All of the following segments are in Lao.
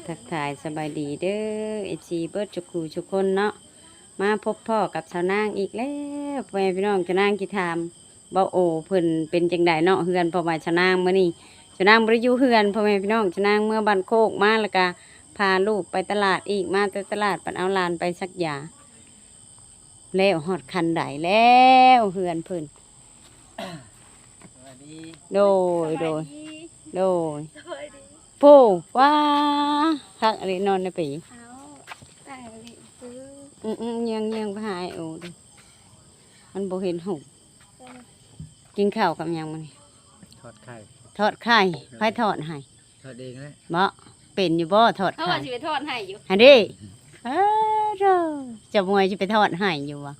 ທັກທາຍສະບາຍດີເດີ ເອັຟຊີ ເບິດທຸກຄູ່ທຸກຄົນເນາະ ມາພົບພໍ້ກັບສາວນາງອີກແລ້ວ ພໍ່ແມ່ພີ່ນ້ອງ. ສາວນາງຊິຖາມບ່າວໂອເພິ່ນເປັນຈັ່ງໃດເນາະ ເຮືອນ ເພາະວ່າສາວນາງມື້ນີ້ ສາວນາງບໍ່ໄດ້ຢູ່ເຮືອນ ພໍ່ແມ່ພີ່ນ້ອງ. ສາວນາງເມືອບ້ານໂຄກມາ ແລ້ວກະພາລູກໄປຕະຫຼາດອີກ ມາແຕ່ຕະຫຼາດ ບັດເອົາຫຼານໄປສັກຢາ ແລ້ວຮອດຄັນໃດແລ້ວເຮືອນເພິ່ນ. ສະບາຍດີ ໂດຍ ໂດຍ ສະບາຍດີ ໂດຍ ສະບາຍດີ. ໂອ້ ວ້າ ຄັກອີ່ຫຼີ ນອນໃນປີ ເອົາ ຕັ້ງອີ່ຫຼີ ອືມໆ ຍ່າງໆ ໄປຫາອ້າຍໂອເດີ້ ມັນບໍ່ເຫັນຫຸ້ມ. ເອີ ກິນເຂົ້າກັບຫຍັງມື້ນີ້? ທອດໄຂ່ ທອດໄຂ່ ໂດຍ ໃຜທອດໃຫ້? ທອດເອງແຫຼະ ເບາະ ເປັນຢູ່ບໍ່ທອດໄຂ່? ເຂົາວ່າຊິໄປທອດໃຫ້ຢູ່ ຫັ້ນເດ້. ເອີ ໂທ້ ເຈົ້າມວຍຊິໄປທອດໃຫ້ຢູ່ບໍ່?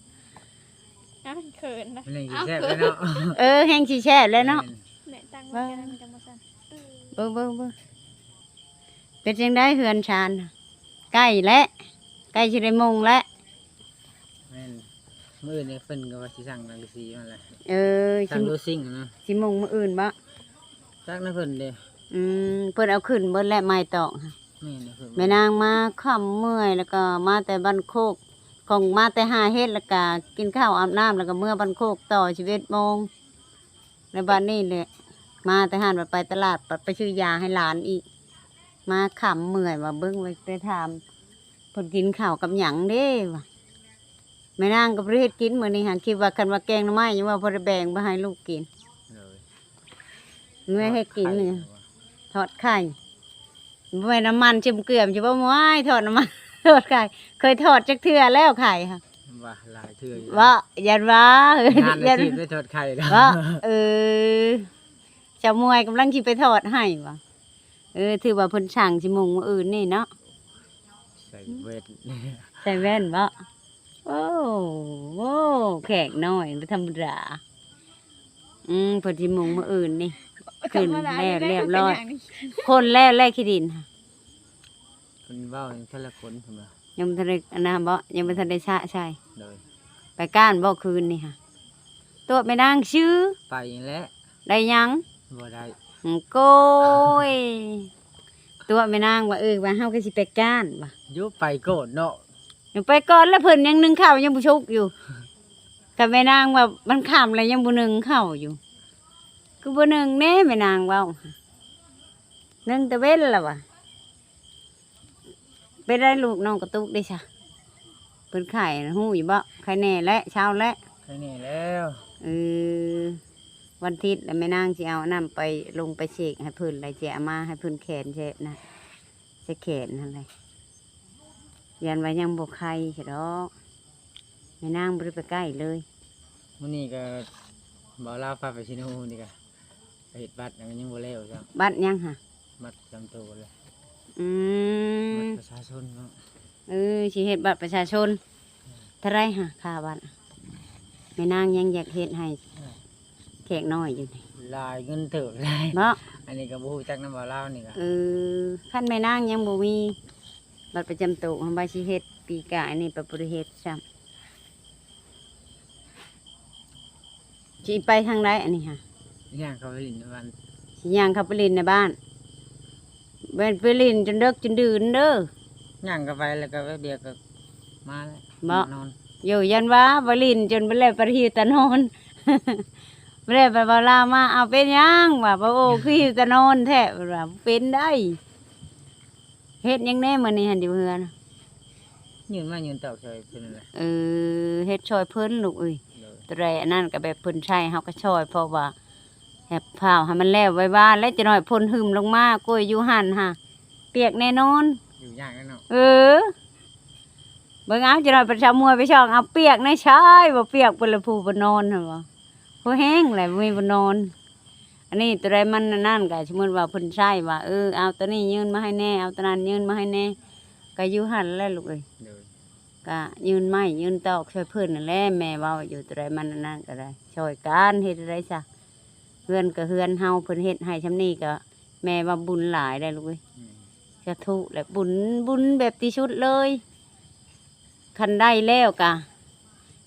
ອ້າວ ເຂີນນະ ມັນແຮ່ງຊິແຊບແລ້ວເນາະ ເອີ ແຮ່ງຊິແຊບແລ້ວເນາະ ແມ່ນ ແມ່ນ ຕັ້ງໄວ້ ເບິ່ງ ແຕ່ລະມື້ຈັງບໍ່ສັ່ນ ເບິ່ງ ເບິ່ງ ເບິ່ງ ເປັນຈັ່ງໃດເຮືອນຊານ? ໃກ້ແລ້ວ ໃກ້ຊິໄດ້ມຸງແລ້ວ ແມ່ນ ມື້ອື່ນນີ້ເພິ່ນກໍວ່າຊິສັ່ງສັງກະສີມາແລ້ວ ເອີ ສັ່ງໂດຊິງນະ ຊິມຸງມື້ອື່ນບໍ່? ຈັກນະເພິ່ນເດ້ ອືມ ເພິ່ນເອົາຂຶ້ນເບິດແລ້ວໄມ້ຕອກ ແມ່ນ ເພິ່ນ ແມ່ນາງມາຄ່ຳເມື່ອຍ ແລ້ວກໍມາແຕ່ບ້ານໂຄກ ຂອງ ມາແຕ່ຫາເຫັດ ແລ້ວກໍກິນເຂົ້າອາບນ້ຳ ແລ້ວກໍເມືອບ້ານໂຄກຕໍ່ ສິບເອັດໂມງ ແລ້ວບັດນີ້ແຫຼະ ມາແຕ່ຫັ້ນ ບັດໄປຕະຫຼາດ ບັດໄປຊື້ຢາໃຫ້ຫຼານອີກ ມາຄ່ຳເມື່ອຍວ່າ ເບິ່ງວ່າໄປຖາມເພິ່ນກິນເຂົ້າກັບຫຍັງເດ້ວ່າ. ແມ່ນາງກໍບໍ່ໄດ້ເຮັດກິນມື້ນີ້ຫັ້ນ ຄິດວ່າຄັນວ່າແກງໜໍ່ໄມ້ ຍັງວ່າພໍໄດ້ແບ່ງໄປໃຫ້ລູກກິນ ໂດຍ ເມື່ອຍເຮັດກິນນີ້ ທອດໄຂ່ ທອດໄຂ່ ບໍ່ແມ່ນນ້ຳມັນຊິມເກືອມຊິບໍ່? ໂອ້ຍ ທອດນ້ຳມັນ ທອດໄຂ່ ເຄີຍທອດຈັກເທື່ອແລ້ວໄຂ່ຫະ? ວ່າຫຼາຍເທື່ອຢູ່ ເບາະ ຢ້ານວ່າ ງານອາຊີບໄດ້ທອດໄຂ່ແລ້ວ ເບາະ ເອີ ສາວມວຍກຳລັງຊິໄປທອດໃຫ້ບໍ່? ເອີ ຖືວ່າເພິ່ນສັ່ງຊິມຸງມື້ອື່ນນີ້ເນາະ ໃສ່ແວ່ນ ໃສ່ແວ່ນເບາະ? ໂອ້ ໂອ້ ແຂກນ້ອຍບໍ່ທຳມະດາ ອືມ ເພິ່ນຊິມຸງມື້ອື່ນນີ້ ຂຶ້ນແລ້ວລຽບຮ້ອຍ ຄົນແລ້ວແລ້ວຂີ້ດິນຫະ ເພິ່ນເວົ້າແຕ່ລະຄົນເພິ່ນວ່າ ຍັງບໍ່ທັນໄດ້ອັນນັ້ນເບາະ ຍັງບໍ່ທັນໄດ້ຊະໃສ່ ໂດຍ ໄປກ້ານບໍ່ຄືນນີ້ຫະ? ຕົວະແມ່ນາງຊື່ ໄປແຫຼະ ໄດ້ຫຍັງ? ບໍ່ໄດ້ ໂກຍ ຕົວະແມ່ນາງວ່າ ເອີ ວ່າເຮົາກໍຊິໄປກ້ານວ່າ ຢູ່ໄປກ່ອນເນາະ ໄປກ່ອນແລ້ວ ເພິ່ນຍັງໜຶ້ງເຂົ້າຍັງບໍ່ສຸກຢູ່ ກໍແມ່ນາງວ່າມັນຄ່ຳແລ້ວຍັງບໍ່ໜຶ້ງເຂົ້າຢູ່ ຄືບໍ່ໜຶ້ງແດ່ ແມ່ນາງເວົ້າ ໜຶ້ງແຕ່ເວັນລະວ່າ. ເປັນໃດລູກນ້ອງກະຕຸກເດ້ຊະ ເພິ່ນໄຂ້ນະ ຮູ້ຢູ່ບໍ່? ໄຂ້ແນ່ແລ້ວ ເຊົາແລ້ວ ໄຂ້ແນ່ແລ້ວ ເອີ ວັນທິດລະແມ່ນາງຊິເອົາອັນນັ້ນໄປລົງໄປເຊັກໃຫ້ເພິ່ນ ລະຊິເອົາມາໃຫ້ເພິ່ນແຂນແຊະນະ ໃສ່ແຂນຫັ້ນແຫຼະ ຢ້ານວ່າຍັງບໍ່ໄຄຊະດອກ ແມ່ນາງບໍ່ໄດ້ໄປໃກ້ເລີຍ ມື້ນີ້ກະ ບ່າວລາວພາໄປຊິໂນ ມື້ນີ້ກະ ໄປເຮັດບັດ ແລ້ວກໍຍັງບໍ່ແລ້ວຊ້ຳ ບັດຫຍັງຫະ? ບັດປະຈຳໂຕແຫຼະ ອືມ ບັດປະຊາຊົນເນາະ ເອີ ຊິເຮັດບັດປະຊາຊົນ ເທົ່າໃດຫະ ຄ່າບັດ? ແມ່ນາງຍັງຢາກເຮັດໃຫ້ແຂກນ້ອຍຢູ່ນີ້ ຫຼາຍເງິນເຕີບເດ ເນາະ ອັນນີ້ກໍບໍ່ຮູ້ຈັກນຳວ່າລາວນີ້ກະ ເອີ ຄັນແມ່ນາງຍັງບໍ່ມີບັດປະຈຳໂຕ ວ່າຊິເຮັດປີກາຍນີ້ ປະ ບໍ່ໄດ້ເຮັດຊ້ຳ. ຊິໄປທາງໃດອັນນີ້ຫະ? ຍ່າງເຂົ້າໄປຫຼິ້ນໃນບ້ານ ຊິຍ່າງເຂົ້າໄປຫຼິ້ນໃນບ້ານ ແມ່ນໄປຫຼິ້ນຈົນເດິກຈົນດື່ນເດີ ຍ່າງເຂົ້າໄປແລ້ວກໍແປັບດຽວກໍມາແລ້ວ ບໍ່ ນອນ ໂຢ ຢ້ານວ່າໄປຫຼິ້ນຈົນໄປແລ້ວໄປຫິວຕານອນ ໄປແລ້ວໄປເວົ້າລາວມາ ເອົາເປັນຫຍັງວ່າ ບໍ່ໂອ ຄືຫິວຕານອນແທ້ ເພິ່ນວ່າ ເປັນໄດ ເຮັດຫຍັງແດ່ມື້ນີ້ຫັ້ນຢູ່ເຮືອນ? ຍື່ນໄມ້ຍື່ນຕອກຊ່ອຍເພິ່ນນັ້ນແຫຼະ ເອີ ເຮັດຊ່ອຍເພິ່ນລູກເອີຍ ໂດຍ ໂຕໃດອັນນັ້ນກໍແບບເພິ່ນໃຊ້ເຮົາກໍຊ່ອຍ ເພາະວ່າແຮບພ້າວໃຫ້ມັນແລ້ວໄວໆ ແລ້ວຈັກໜ້ອຍຝົນຫຶ່ມລົງມາ ໂກຍຢູ່ຫັ້ນຫາ ປຽກແນ່ນອນ ຢູ່ຍາກແລ້ວເນາະ ເອີ ເບິ່ງເອົາ ຈັກໜ້ອຍປະຊາວມວຍໄປຊ່ອງເອົາ ປຽກໃນຊາຍ ບໍ່ປຽກ ເພິ່ນລະຜູ້ບໍ່ນອນຫັ້ນບໍ່ ພໍແຮງແຫຼະ ບໍ່ມີບ່ອນນອນ ອັນນີ້ໂຕໃດມັນອັນນັ້ນ ກໍສົມມຸດວ່າເພິ່ນໃຊ້ວ່າ ເອີ ເອົາໂຕນີ້ຍື່ນມາໃຫ້ແດ່ ເອົາໂຕນັ້ນຍື່ນມາໃຫ້ແດ່ ກໍຢູ່ຫັ້ນແຫຼະລູກເອີຍ ໂດຍ ກໍຍື່ນໄມ້ຍື່ນຕອກຊ່ອຍເພິ່ນນັ້ນແຫຼະ ແມ່ເວົ້າຢູ່ ໂຕໃດມັນອັນນັ້ນກໍໄດ້ ຊ່ອຍກັນ ເຮັດໄດ້ຊະ ເຮືອນກໍເຮືອນເຮົາ ເພິ່ນເຮັດໃຫ້ຊ່ຳນີ້ກໍ ແມ່ວ່າບຸນຫຼາຍໄດ໋ລູກເອີຍ ອືມ ສາທຸແຫຼະ ບຸນ ບຸນແບບທີ່ສຸດເລີຍ ຄັນໄດ້ແລ້ວກະ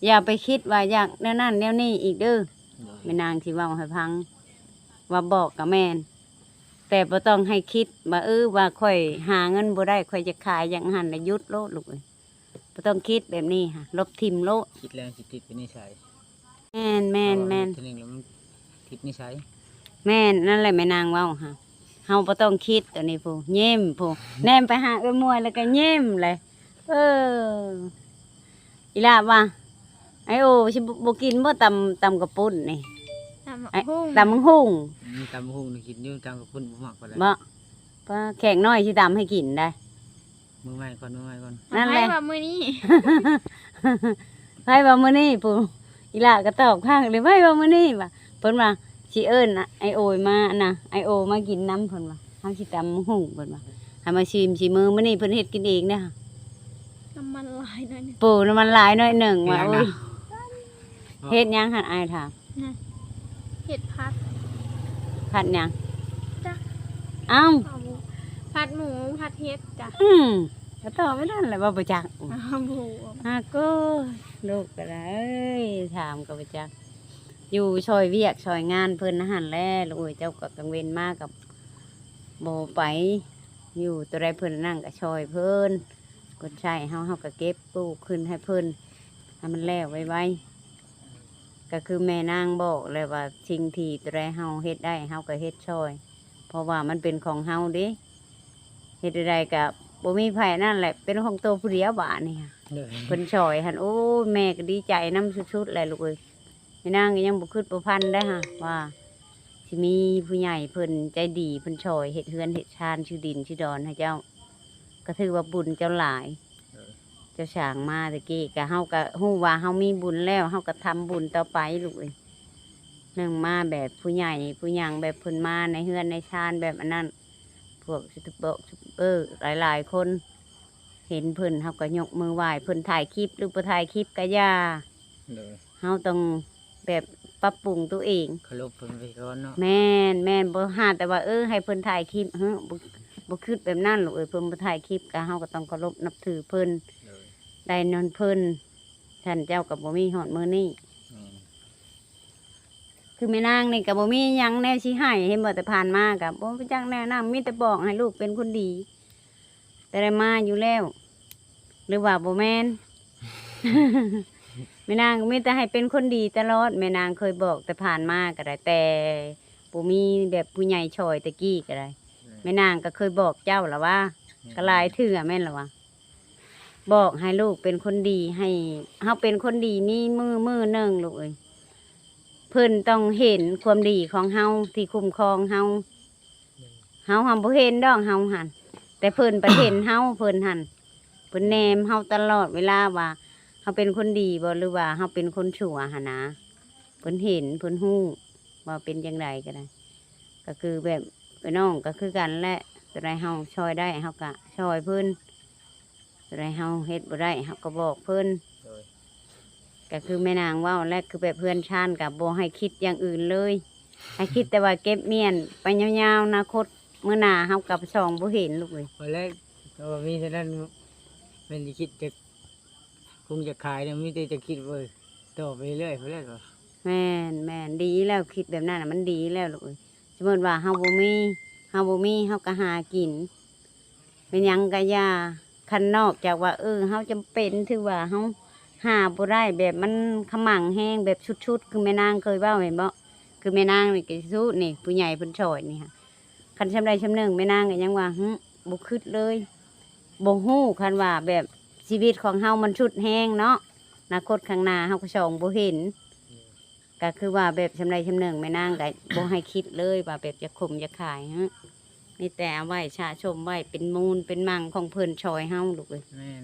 ຢ່າໄປຄິດວ່າຢາກແນວນັ້ນແນວນີ້ອີກເດີ ໂດຍ ແມ່ນາງຊິເວົ້າໃຫ້ຟັງ ວ່າບອກກະແມ່ນ ແຕ່ບໍ່ຕ້ອງໃຫ້ຄິດວ່າ ເອີ ວ່າຂ້ອຍຫາເງິນບໍ່ໄດ້ ຂ້ອຍຈະຂາຍຢ່າງຫັ້ນ ລະຢຸດໂລດລູກເອີຍ. ບໍ່ຕ້ອງຄິດແບບນີ້ຫາ ລົບຖິ້ມໂລດ. ຄິດແລ້ວຊິຕິດເປັນນິໄສ. ແມ່ນໆໆ ເພາະວ່າເຮັດເທື່ອໜຶ່ງແລ້ວມັນຕິດນິໄສ. ແມ່ນ ນັ້ນແຫຼະແມ່ນາງເວົ້າຫາ ເຮົາບໍ່ຕ້ອງຄິດຕົວນີ້ພຸ້ນ ຍິ້ມພຸ້ນ ແນມໄປຫາເອື້ອຍໝວຍແລ້ວກໍຍິ້ມແຫຼະ. ເອີ ອີ່ຫຼ້າວ່າ ໄອໂອ ຊິບໍ່ ບໍ່ກິນບໍ່ ຕຳ ຕຳກະປຸ້ນນີ້? ຕຳບັກຫຸ່ງ ຕຳບັກຫຸ່ງ. ອືມ ຕຳບັກຫຸ່ງນີ້ກິນຢູ່ ຕຳກະປຸ້ນບໍ່ມັກປານໃດ. ບໍ່ ປ້າ ແຂກນ້ອຍຊິຕຳໃຫ້ກິນໄດ໋. ມື້ໃໝ່ກ່ອນ ມື້ໃໝ່ກ່ອນ. ນັ້ນແຫຼະ ໃຜວ່າມື້ນີ້ ໃຜວ່າມື້ນີ້ພຸ້ນ. ອີ່ຫຼ້າກໍຕອບຄ້າງເລີຍ ໃຜວ່າມື້ນີ້ວ່າ ເພິ່ນວ່າຊິເອີ້ນໄອໂອມານະ ໄອໂອມາກິນນຳ ເພິ່ນວ່າ ເຮົາຊິຕຳບັກຫຸ່ງ ເພິ່ນວ່າ ໃຫ້ມາຊິມຊິມື້. ມື້ນີ້ເພິ່ນເຮັດກິນເອງເດ້. ນ້ຳມັນຫຼາຍໜ້ອຍໜຶ່ງ ປູ ນ້ຳມັນຫຼາຍໜ້ອຍໜຶ່ງວ່າ. ເຮັດຫຍັງນະ? ໂອ້ຍ ເຮັດຫຍັງຫັ້ນ ອ້າຍຖາມນະ? ເຮັດຜັດ. ຜັດຫຍັງ? ຈັກ. ເອົ້າ ເອົາ ຜັດໝູ ຜັດເຫັດຈ້ະ. ອືມ ກໍຕອບໄປນັ້ນແຫຼະ ວ່າບໍ່ຈັກ. ອ້າວ ບໍ່ ອາໂກ ລູກກໍໄດ້ ເອີຍ ຖາມກໍບໍ່ຈັກ. ຢູ່ຊ່ອຍວຽກຊ່ອຍງານເພິ່ນຫັ້ນແຫຼະລູກເອີຍ. ເຈົ້າກໍກາງເວັນມາກໍບໍ່ໄປ ຢູ່ຕົວໃດເພິ່ນນັ້ນກໍຊ່ອຍເພິ່ນ. ເພິ່ນໃຊ້ເຮົາ ເຮົາກໍເກັບກູ້ຄືນໃຫ້ເພິ່ນ ໃຫ້ມັນແລ້ວໄວໆ. ກໍຄືແມ່ນາງບອກແຫຼະວ່າ ສິ່ງທີ່ຕົວໃດເຮົາເຮັດໄດ້ ເຮົາກໍເຮັດຊ່ອຍ ເພາະວ່າມັນເປັນຂອງເຮົາເດ້. ເຮັດໃດໆກໍບໍ່ມີໃຜນັ້ນແຫຼະ ເປັນຂອງໂຕຜູ້ດຽວບາດນີ້. ໂດຍ ເພິ່ນຊ່ອຍຫັ້ນ ໂອ້ຍ ແມ່ກໍດີໃຈນຳສຸດໆແຫຼະລູກເອີຍ. ແມ່ນາງກໍຍັງບໍ່ຄິດບໍ່ຝັນໄດ້ຫາ ວ່າຊິມີຜູ້ໃຫຍ່ເພິ່ນໃຈດີ ເພິ່ນຊ່ອຍເຮັດເຮືອນເຮັດຊານ ຊື້ດິນຊື້ດອນໃຫ້ເຈົ້າ ກໍຖືວ່າບຸນເຈົ້າຫຼາຍ. ເອີ ເຈົ້າສ້າງມາແຕ່ກີ້ ກໍເຮົາກໍຮູ້ວ່າເຮົາມີບຸນແລ້ວ ເຮົາກໍທຳບຸນຕໍ່ໄປລູກເອີຍ. ໜຶ່ງມາແບບຜູ້ໃຫຍ່ຜູ້ຫຍັງ ແບບເພິ່ນມາໃນເຮືອນໃນຊານແບບອັນນັ້ນ ພວກຢູທູບເບີ ຢູທູບເບີຫຼາຍໆຄົນ ເຫັນເພິ່ນ ເຮົາກໍຍົກມືໄຫວ້ເພິ່ນ. ຖ່າຍຄລິບຫຼືບໍ່ຖ່າຍຄລິບກໍຢ່າ ໂດຍ ເຮົາຕ້ອງແບບປັບປຸງຕົວເອງ ເຄົາລົບເພິ່ນໄວ້ກ່ອນເນາະ. ແມ່ນໆ ບໍ່ຫາແຕ່ວ່າ ເອີ ໃຫ້ເພິ່ນຖ່າຍຄລິບ ເຮີ ບໍ່ ບໍ່ຄິດແບບນັ້ນລູກເອີຍ. ເພິ່ນບໍ່ຖ່າຍຄລິບກໍ ເຮົາກໍຕ້ອງເຄົາລົບນັບຖືເພິ່ນ ໂດຍ ໄດ້ນຳເພິ່ນ ຊັ້ນເຈົ້າກໍບໍ່ມີຮອດມື້ນີ້. ແມ່ນ ຄືແມ່ນາງນີ້ກໍບໍ່ມີຫຍັງແນວຊິໃຫ້ ເຫັນບໍ່ ແຕ່ຜ່ານມາກໍບໍ່ຮູ້ຈັກແນວນັ້ນ ມີແຕ່ບອກໃຫ້ລູກເປັນຄົນດີ ແຕ່ໄດ້ມາຢູ່ແລ້ວ ຫຼືວ່າບໍ່ແມ່ນ? ແມ່ນາງກໍມີແຕ່ໃຫ້ເປັນຄົນດີຕະຫຼອດ ແມ່ນາງເຄີຍບອກແຕ່ຜ່ານມາກໍໄດ້ ແຕ່ບໍ່ມີແບບຜູ້ໃຫຍ່ຊ່ອຍແຕ່ກີ້ກໍໄດ້. ແມ່ນາງກໍເຄີຍບອກເຈົ້າລະວ່າ ກໍຫຼາຍເທື່ອແມ່ນລະວ່າ ບອກໃຫ້ລູກເປັນຄົນດີ ໃຫ້ເຮົາເປັນຄົນດີ ມີມື້ ມື້ໜຶ່ງລູກເອີຍ ເພິ່ນຕ້ອງເຫັນຄວາມດີຂອງເຮົາທີ່ຄຸ້ມຄອງເຮົາ. ເຮົາຫັ້ນບໍ່ເຫັນດອກ ເຮົາຫັ້ນ ແຕ່ເພິ່ນໄປເຫັນເຮົາ ເພິ່ນຫັ້ນ ເພິ່ນແນມເຮົາຕະຫຼອດເວລາວ່າ ເຮົາເປັນຄົນດີບໍ່ ຫຼືວ່າເຮົາເປັນຄົນຊົ່ວຫັ້ນນາ. ເພິ່ນເຫັນ ເພິ່ນຮູ້ວ່າເປັນຈັ່ງໃດກໍໄດ້ ກໍຄືແບບ ເອື້ອຍນ້ອງກໍຄືກັນແຫຼະ ຕົວໃດເຮົາຊ່ອຍໄດ້ເຮົາກໍຊ່ອຍເພິ່ນ ຕົວໃດເຮົາເຮັດບໍ່ໄດ້ເຮົາກໍບອກເພິ່ນ. ໂດຍ ກໍຄືແມ່ນາງເວົ້າແຫຼະ ຄືແບບເຮືອນຊານກໍບໍ່ໃຫ້ຄິດຢ່າງອື່ນເລີຍ ໃຫ້ຄິດແຕ່ວ່າເກັບມ້ຽນໄປຍາວໆ ອະນາຄົດ ມື້ໜ້າເຮົາກໍສອງບໍ່ເຫັນລູກເອີຍ. ພໍແລ້ວ ກໍວ່າມີເທົ່ານັ້ນ ແມ່ນຊິຄິດຈະ ຄົງຈະຂາຍນະ ມີແຕ່ຈະຄິດວ່າຕໍ່ໄປເລື້ອຍພຸ້ນແຫຼະ. ແມ່ນໆ ດີແລ້ວ ຄິດແບບນັ້ນນະມັນດີແລ້ວລູກເອີຍ. ສົມມຸດວ່າເຮົາບໍ່ມີ ເຮົາບໍ່ມີ ເຮົາກໍຫາກິນ ແມ່ນຫຍັງກໍຢ່າ ຄັນນອກຈາກວ່າ ເອີ ເຮົາຈຳເປັນ ຖືວ່າເຮົາຫາບໍ່ໄດ້ ແບບມັນຂະໝັງແຮງ ແບບສຸດໆ ຄືແມ່ນາງເຄີຍເວົ້າແມ່ນບໍ່? ຄືແມ່ນາງນີ້ກໍສຸດນີ້ ຜູ້ໃຫຍ່ເພິ່ນຊ່ອຍນີ້ຫະ ຄັນຊ່ຳໃດຊ່ຳໜຶ່ງ ແມ່ນາງກໍຍັງວ່າ ຫຶ ບໍ່ຄິດເລີຍ ບໍ່ຮູ້ ຄັນວ່າແບບຊີວິດຂອງເຮົາມັນສຸດແຮງເນາະ ອະນາຄົດຂ້າງໜ້າເຮົາກໍສ່ອງບໍ່ເຫັນ. ກໍຄືວ່າແບບຊ່ຳໃດຊ່ຳໜຶ່ງ ແມ່ນາງກໍບໍ່ໃຫ້ຄິດເລີຍວ່າແບບຈະຂົມຈະຂາຍ ຫຶ ມີແຕ່ເອົາໄວ້ສະສົມໄວ້ເປັນມູນເປັນມັງຂອງເພິ່ນຊ່ອຍເຮົາລູກເອີຍ. ແມ່ນ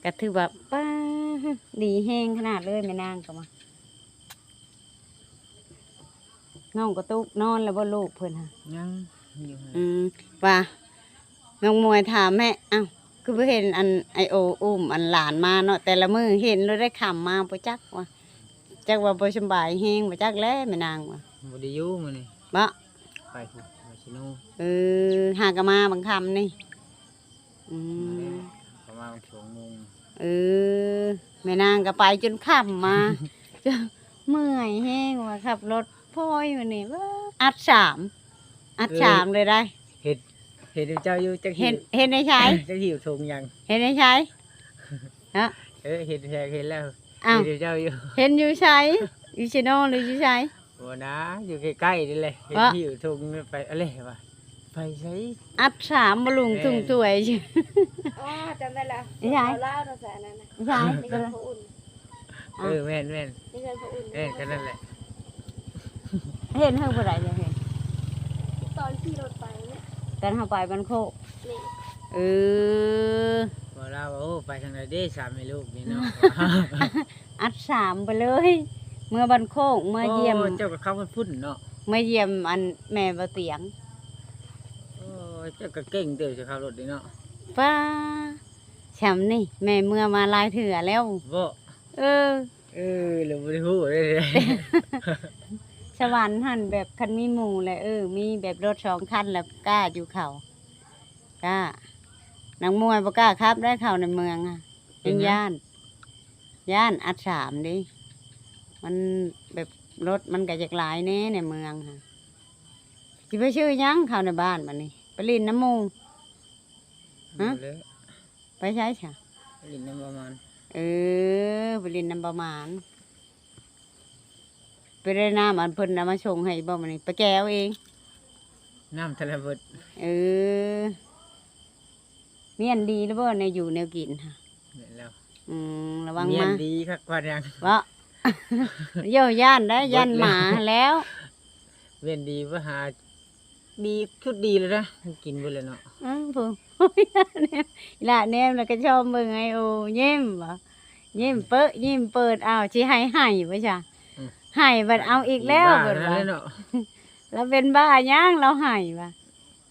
ກໍຖືວ່າ ປ້າ ດີແຮງຂະໜາດເລີຍ ແມ່ນາງກໍວ່າ. ນ້ອງກະຕຸກນອນແລ້ວບໍ່ລູກເພິ່ນຫະ? ຍັງຢູ່. ອືມ ວ່ານ້ອງມວຍຖາມແມ່ ອ້າວ ຄືບໍ່ເຫັນອັນໄອໂອອຸ້ມອັນຫຼານມາເນາະ ແຕ່ລະມື້ເຫັນໂລດໄດ໋ ຄ່ຳມາບໍ່ຈັກວ່າ ຈັກວ່າບໍ່ສະບາຍແຮງ ບໍ່ຈັກແຫຼະແມ່ນາງວ່າ. ບໍ່ໄດ້ຢູ່ມື້ນີ້. ບໍ່? ໄປພຸ້ນ ໄປຊິໂນ. ເອີ ຫາກະມາບາງຄ່ຳນີ້. ອືມ ປະມານສອງໂມງ. ເອີ ແມ່ນາງກໍໄປຈົນຄ່ຳມາ ຈົນເມື່ອຍແຮງວ່າຂັບລົດພອຍມື້ນີ້ ອັດສາມ ອັດສາມເລີຍໄດ໋. ເຫັນ ເຫັນເຈົ້າຢູ່ຈັກ ເຫັນ ຫິ້ວ ເຫັນໃນໃສ? ຈັກຫິ້ວຖົງຫຍັງ? ເຫັນໃນໃສ? ເນາະ ເອີ ເຫັນແທ້ ເຫັນແລ້ວ. ອ້າວ ເຫັນເຈົ້າຢູ່ ເຫັນຢູ່ໃສ? ຢູ່ເຊໂນ ຫຼືຢູ່ໃສ? ບໍ່ນາ ຢູ່ໃກ້ໆນີ້ແຫຼະ. ເຫັນ ເບາະ ຫິ້ວຖົງໄປ ອະເລວະ ໄປໃສ? ອັດສາມບໍ່ລຸງ ແມ່ນ ທຸງຖ້ວຍ. ອໍ ຈຳໄດ້ແລ້ວ ໃສ? ລາວເນາະ ສາຍນັ້ນນະ ໃສ? ໃນເຮືອນພໍ່ອຸ່ນ. ເອີ ແມ່ນໆ ໃນເຮືອນພໍ່ອຸ່ນ ແມ່ນ ກໍນັ້ນແຫຼະ. ເຫັນເຮົາບໍ່ໄດ້ ເຫັນ ຕອນຂີ່ລົດໄປເນາະ ຕອນເຮົາໄປບ້ານໂຄກ. ແມ່ນ ເອີ ບໍ່ລາວວ່າ ໂອ້ ໄປທາງໃດເດ້ ສາມແມ່ລູກນີ້ເນາະ. ອັດສາມໄປເລີຍ ເມືອບ້ານໂຄກ ເມືອຢ້ຽມ. ໂອ້ ເຈົ້າກໍຂັບຮອດພຸ້ນເນາະ ເມືອຢ້ຽມອັນແມ່ບໍ່ຕຽງ. ໂອ້ ເຈົ້າກໍເກັ່ງເຕີບ ຊິຂັບລົດນີ້ເນາະ. ປ້າ ຊ່ຳນີ້ແມ່ເມືອມາຫຼາຍເທື່ອແລ້ວ. ບໍ່ ເອີ ເອີ ແລ້ວບໍ່ໄດ້ຮູ້ເດ້. ສະຫວັນຫັ້ນແບບຄັນມີໝູ່ແຫຼະ ເອີ ມີແບບລົດສອງຄັນແລ້ວກ້າຢູ່ເຂົາ ກ້າ. ນາງມວຍບໍ່ກ້າຂັບໄດ້ເຂົ້າໃນເມືອງ ເປັນຫຍັງ? ຢ້ານ ຢ້ານອັດສາມເດ້ ມັນແບບລົດມັນກໍຢາກຫຼາຍແດ່ໃນເມືອງຫັ້ນ. ຊິໄປຊື້ຫຍັງເຂົ້າໃນບ້ານບັດນີ້? ໄປຫຼິ້ນນຳໝູ່? ຮະ? ບໍ່ແລ້ວ ໄປໃສຊະ? ໄປຫຼິ້ນນຳບ່າວໝານ. ເອີ ໄປຫຼິ້ນນຳບ່າວໝານ. ໄປໄດ້ນ້ຳອັນເພິ່ນເອົາມາສົ່ງໃຫ້ບໍ່ມື້ນີ້? ໄປແກະເອົາເອງ ນ້ຳທະລະເບິດ. ເອີ ມີອັນດີແລ້ວບໍ່ ແນວຢູ່ແນວກິນ? ແມ່ນແລ້ວ. ອືມ ລະວັງ ມີອັນ ມາ ດີຄັກປານຫຍັງ ເບາະ. ໂຢ ຢ້ານໄດ໋ ຢ້ານໝາຫັ້ນແລ້ວ. ແມ່ນດີບໍ່ຫາ ດີ ຊຸດດີແລ້ວນະ ກິນເບິດແລ້ວເນາະ. ເອີ ຜູ້ ອີ່ຫຼ້າແນມແລ້ວກໍຊອມເບິ່ງ ໄອໂອ ຍິ້ມບໍ່ ຍິ້ມເປິ ຍິ້ມເປີດ. ອ້າວ ຊິໃຫ້ໄຫ້ບໍ່ຊະ? ອືມ ໄຫ້ບັດເອົາອີກແລ້ວ ເພິ່ນວ່າ. ລາວເປັນບ້າຫຍັງ ລາວໄຫ້ວ່າ.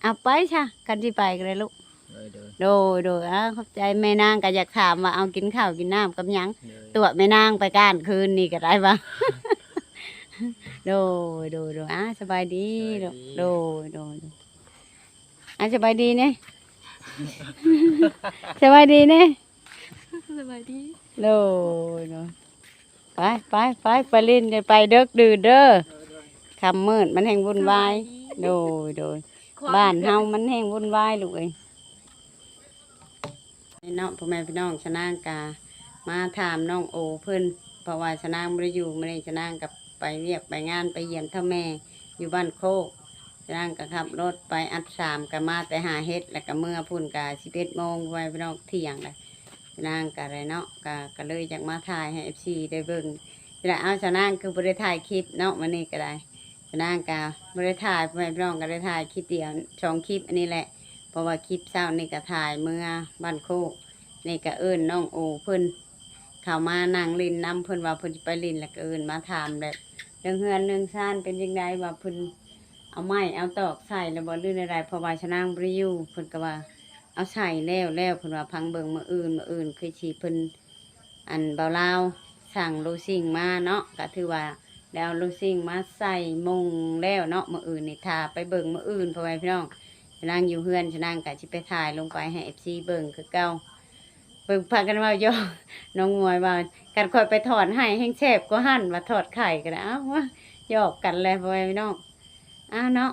ເອົາໄປຊະ ຄັນຊິໄປກໍໄດ້ລູກ. ໂດຍ ໂດຍ ໂດຍ ໂດຍ. ອ້າວ ຂອບໃຈ. ແມ່ນາງກໍຢາກຖາມວ່າ ເອົາ ກິນເຂົ້າກິນນ້ຳກັບຫຍັງ? ໂດຍ ຕົວະແມ່ນາງໄປການຄືນນີ້ກໍໄດ້ວ່າ. ໂດຍ ໂດຍ ໂດຍ. ອ້າວ ສະບາຍດີ. ສະບາຍດີ. ໂດຍ ໂດຍ ໂດຍ. ອ້າວ ສະບາຍດີແດ່ ສະບາຍດີແດ່. ສະບາຍດີ. ໂດຍ ໂດຍ. ໄປ ໄປ ໄປ ໄປຫຼິ້ນ ຢ່າໄປເດິກດື່ນເດີ ຄ່ຳມືດມັນແຮ່ງວຸ່ນວາຍ. ໂດຍ ໂດຍ. ບ້ານເຮົາມັນແຮ່ງວຸ່ນວາຍລູກເອີຍ. ເນາະ ພໍ່ແມ່ພີ່ນ້ອງ ຊະນາງກະມາຖາມນ້ອງໂອເພິ່ນ ເພາະວ່າຊະນາງບໍ່ໄດ້ຢູ່ ມື້ນີ້ຊະນາງກໍໄປວຽກໄປງານ ໄປຢ້ຽມເຖົ້າແມ່ຢູ່ບ້ານໂຄກ. ຊະນາງກໍຂັບລົດໄປອັດສາມ ກໍມາແຕ່ຫາເຫັດ ແລ້ວກໍເມືອພຸ້ນກໍສິບເອັດໂມງ ພໍ່ແມ່ພີ່ນ້ອງ ທ່ຽງແລ້ວ. ຊະນາງກໍໄດ້ເນາະ ກໍ ກໍເລີຍຢາກມາຖ່າຍໃຫ້ເອັຟຊີໄດ້ເບິ່ງ. ຊິໄດ້ ອ້າວ ຊະນາງຄືບໍ່ໄດ້ຖ່າຍຄລິບເນາະ ມື້ນີ້ກໍໄດ້. ຊະນາງກໍບໍ່ໄດ້ຖ່າຍ ພໍ່ແມ່ພີ່ນ້ອງກໍໄດ້ຖ່າຍຄລິບດຽວສອງຄລິບອັນນີ້ແຫຼະ ເພາະວ່າຄລິບເຊົ້ານີ້ກໍຖ່າຍເມືອບ້ານໂຄກ ນີ້ກໍເອີ້ນນ້ອງໂອເພິ່ນເຂົ້າມານັ່ງຫຼິ້ນນຳ ເພິ່ນວ່າເພິ່ນຊິໄປຫຼິ້ນ ແລ້ວກໍເອີ້ນມາຖາມແບບເລື່ອງເຮືອນເລື່ອງຊານເປັນຈັ່ງໃດ ວ່າເພິ່ນເອົາໄມ້ເອົາຕອກໃສ່ແລ້ວບໍ່ ຫຼືແນວໃດ ເພາະວ່າຊະນາງບໍ່ໄດ້ຢູ່. ເພິ່ນກໍວ່າ ເອົາໃສ່ແລ້ວແລ້ວ ເພິ່ນວ່າ ຟັງເບິ່ງມື້ອື່ນ ມື້ອື່ນຄືຊິເພິ່ນ ອັນ ບ່າວລາວສັ່ງໂລຊິງມາເນາະ ກະຖືວ່າໄດ້ເອົາໂລຊິງມາໃສ່ມຸງແລ້ວເນາະ. ມື້ອື່ນນີ້ຖ້າໄປເບິ່ງມື້ອື່ນ ພໍ່ແມ່ພີ່ນ້ອງ ຊະນາງຢູ່ເຮືອນ ຊະນາງກະຊິໄປຖ່າຍລົງໄປໃຫ້ເອັຟຊີເບິ່ງຄືເກົ່າ. ເບິ່ງພາກັນເວົ້າຢອກ ນ້ອງມວຍວ່າ ຄັນຂ້ອຍໄປຖອນໄຮ່ແຮ່ງແຊບກວ່າຫັ້ນ ວ່າຖອດໄຂ່ກໍໄດ້. ເອົ້າ ຢອກກັນແຫຼະ ພໍ່ແມ່ພີ່ນ້ອງ. ອ້າວເນາະ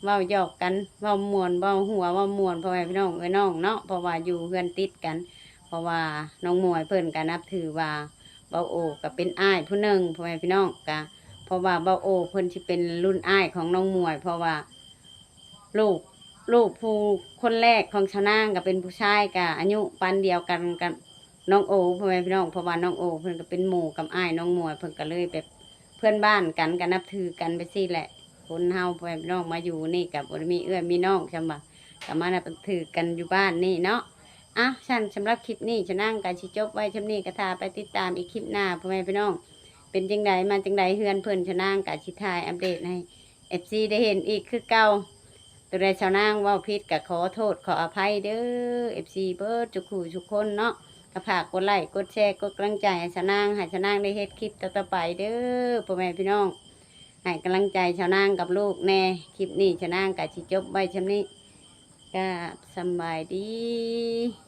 ເວົ້າຢອກກັນ ເວົ້າມ່ວນ ເວົ້າຫົວ ເວົ້າມ່ວນ ພໍ່ແມ່ພີ່ນ້ອງເອີຍນ້ອງເນາະ ເພາະວ່າຢູ່ເຮືອນຕິດກັນ ເພາະວ່ານ້ອງມວຍເພິ່ນກະນັບຖືວ່າບ່າວໂອກະເປັນອ້າຍຜູ້ໜຶ່ງ ພໍ່ແມ່ພີ່ນ້ອງ. ກະເພາະວ່າບ່າວໂອເພິ່ນຊິເປັນລຸ້ນອ້າຍຂອງນ້ອງມວຍ ເພາະວ່າລູກ ລູກຜູ້ຄົນແລກຂອງຊານາງກະເປັນຜູ້ຊາຍ ກະອາຍຸປານດຽວກັນກັບ ນ້ອງໂອ ພໍ່ແມ່ພີ່ນ້ອງ ເພາະວ່ານ້ອງໂອເພິ່ນກໍເປັນໝູ່ກັບອ້າຍນ້ອງມວຍ ເພິ່ນກໍເລີຍແບບເພື່ອນບ້ານກັນ ກໍນັບຖືກັນໄປຊີ້ແຫຼະ. ຄົນເຮົາ ພໍ່ແມ່ພີ່ນ້ອງ ມາຢູ່ນີ້ກໍບໍ່ໄດ້ມີເອື້ອຍມີນ້ອງຊ່ຳວ່າ ກໍມານັບຖືກັນຢູ່ບ້ານນີ້ເນາະ. ອ້າວ ຊັ້ນສຳລັບຄລິບນີ້ ຊະນາງກໍຊິຈົບໄວ້ຊ່ຳນີ້ ກໍຖ້າໄປຕິດຕາມອີກຄລິບໜ້າ ພໍ່ແມ່ພີ່ນ້ອງ ເປັນຈັ່ງໃດມາຈັ່ງໃດເຮືອນເພິ່ນ ຊະນາງກໍຊິຖ່າຍອັບເດດໃຫ້ ເອັຟຊີ ໄດ້ເຫັນອີກຄືເກົ່າ. ໂຕໃດຊານາງເວົ້າຜິດກໍຂໍໂທດຂໍອະໄພເດີ ເອັຟຊີ ເບິດທຸກຜູ້ທຸກຄົນເນາະ. ກໍຝາກກົດໄລ້ກົດແຊ ກົດກຳລັງໃຈໃຫ້ຊານາງ ໃຫ້ຊານາງໄດ້ເຮັດຄລິບຕໍ່ໆໄປເດີ ພໍ່ແມ່ພີ່ນ້ອງ ໃຫ້ກຳລັງໃຈຊານາງກັບລູກແດ່. ຄລິບນີ້ຊານາງກໍຊິຈົບໄວ້ຊ່ຳນີ້ ກາບສຳບາຍດີ.